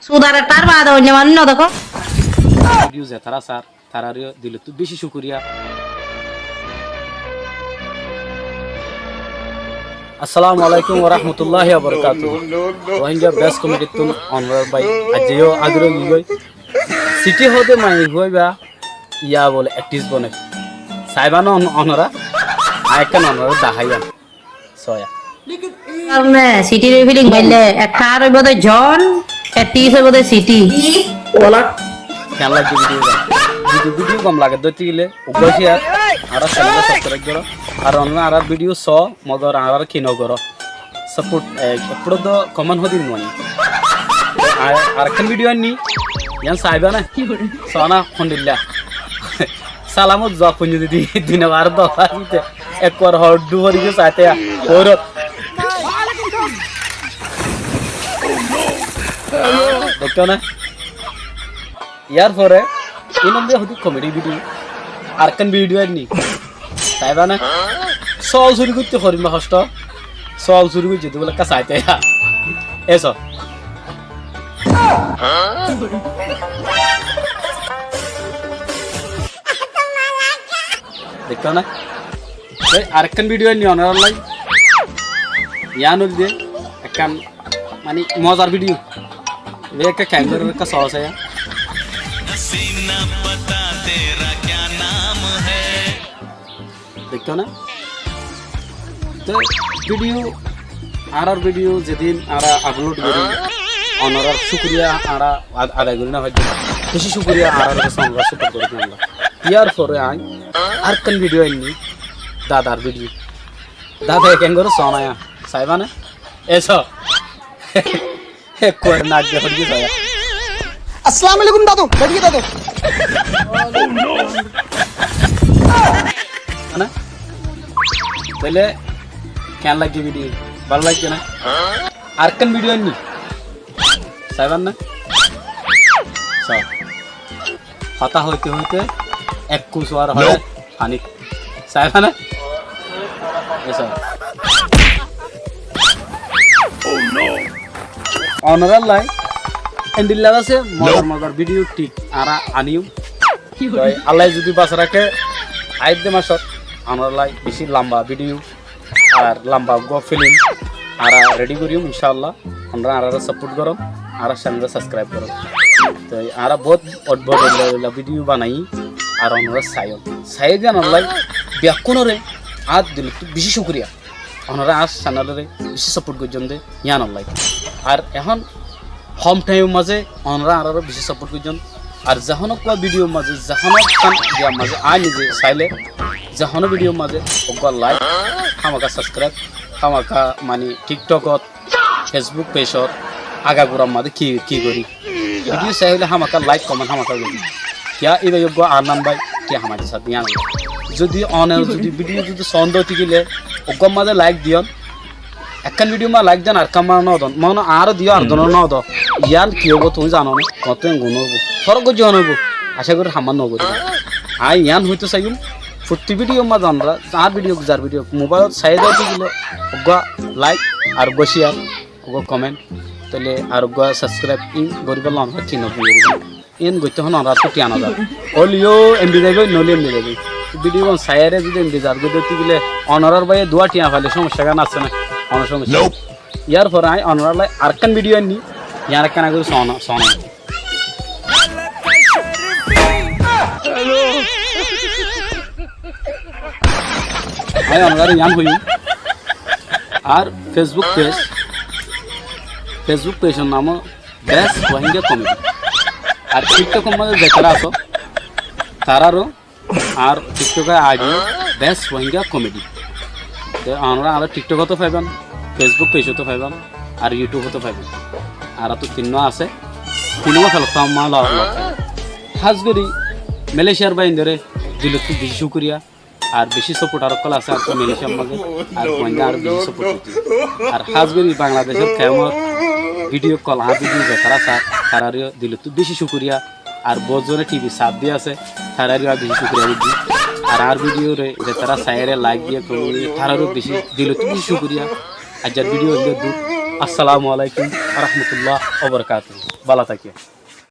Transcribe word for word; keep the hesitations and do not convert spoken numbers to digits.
Sudare tar baade oinno manúic no dekó. Video zetará sar, taráre dilottú beci cúkuriya. Assalamu alaikum wa rahmatullahi wa barakatuhu. Rohingya best comedy ttún onorar bái aijja yó agir ói giyói. Siti hoóde maiyafua ibá, yá bole actress bone. Saiba né on-, onora? Añí ekkán onorare daháiyum. Soya. Ar ne, sitir feeling baille, ekta ar óibo de John, ekta is óibo de Siti. Wala. Keén lage video gan? Zodi video gom lage dóite gele, uggwá share, añárar channel subscribe goró. Ar onora añárar video só, mogor añárar ki no goró. Support, e, ekkán do comment hodin no. Ar, arekkán video ainní, yián saiba né? Só na, hondilla. Salamot zuab fuinno zodi dine baró dola dite, ekbar hoddúr fori giyé saite ya. Hoirot. Deikkó né? Yar fore, inonde hodi comedy video. Arekkán video ainní. Saiba né? Sóol suri goitté horim hosto. Sóol suri goijjé de bole ekka saite ya. Eso. Deikkó né? Toi arekkán video ainní onorallai. Yián óilde ekkán mani mozar video. Ibá ekka keén gorí ekka sóo saiya. Deikkó né? Toi video, añárar video zedin añára upload gorí, onorar cúkuriya añára ad-, adai gorí no faijjum. Beci cúkuriya añárar gocé onorar support gorí de. Yar fore añí arekkán video ainní, dadar video. Dadaye keén goré só na ya, saiba né? Eso. Ekkuwar nak de fori giyé saiya. Assalamu alaikum dadu, baithi giyé dadu. Mane? Toile keén lage video? Bála lage na? Arekkán video ainní. Saiba né? Só. Hotá hoite hoite ekku suar hoó fanit. Saiba né? Eso. Onorallai endilla asé mozar mozar video thík añára aníyum. Toi Allah zodi basai raké, aiyér de macót onorallai beci lamba video. Ar lamba uggwá film añára ready goijjum, inshaAllah. Onora añárare support goró, añárar channel subscribe goró. Toi añára bout boro boro video banaiyí, ar onora saiyó. Saiyó de onora lai bekkúnore añár dilottú beci cúkuriya. Onora añár channel ore beci support goijjón de, yián or lai. Ar ehón hom time or mazé onora añárare beci support goijjón. Ar zehón uggwá video mazé, zehón ekkán video mazé, añí nize sailé, zehón video mazé uggwá like, hámaka subscribe, hámaka mani TikTok ot, Facebook page ot, agagura mazé ki, ki gorí. Video sai óile hámaka like, comment hámaka gorí. Kiyá ibá uggwá unknown bái, kiyá hámaka sá diyan. Zodi one, zodi video zodi sóndo thíkile, uggwá mazé like diyon, ekkán video ma like den, arekkán ma no don. Mone añáre diyo, ar dono no do. Yián ki óibo tuñí zano né? Tuáñttú engún óibo. Forok goijjé hone óibo. Acá gorí hamán no gorí. Añí yián hoitó saiyum. Fottí video ma zan ra, añár video, zar video, mobile ot sai de gile, uggwá like, ar uggwá share, uggwá comment, toile ar uggwá subscribe in goríbar lon hoi tin no gorí. Iín goitté hon onorattú thiañ no zar. Óileyo M B zaibo, noóile M B zaibo. Video gán saiyóre zodi M B zar goi dóti gile, onorar báiye duwá thiañ faile cómoccá gán asé né? Onó cómoccá. Nope. Yar fore añí onorar lai arekkán video ainní, yián ekkán gorí sóna, sóna. Añí onorare yián hoiyum. Ar Facebook page, Facebook page or nam Best Rohingya Comedy. Ar TikTok or mazé zetará asó, tararó añár TikTok or I D Best Rohingya Comedy. Te onora añáre TikTok ot ó faiban, Facebook page ot ó faiban, ar YouTube ot ó faiban. Añárattú tinnúa asé, tinnúa felottam ma lo, lo. Hás gorí Malaysiar báindóre dilottú beci cúkuriya. Ar beci supporter ókkol asé ar Malaysiar mazé, ar Rohingya aró beci support goijjé. Ar hás gorí Bangladecor kemor video call, añár video zetará sar, taráre dilottú beci cúkuriya. Ar bout zone T V saf di asé, taráre ar beci cúkuriya goijjí. Ar añár video re zetará saiyóre like diye, comment diye, taráre beci dilottú beci cúkuriya. Aijjar video óilde dur. Assalamu alaikum wa rahmatullahi wa barakatuhu. Bála táikke.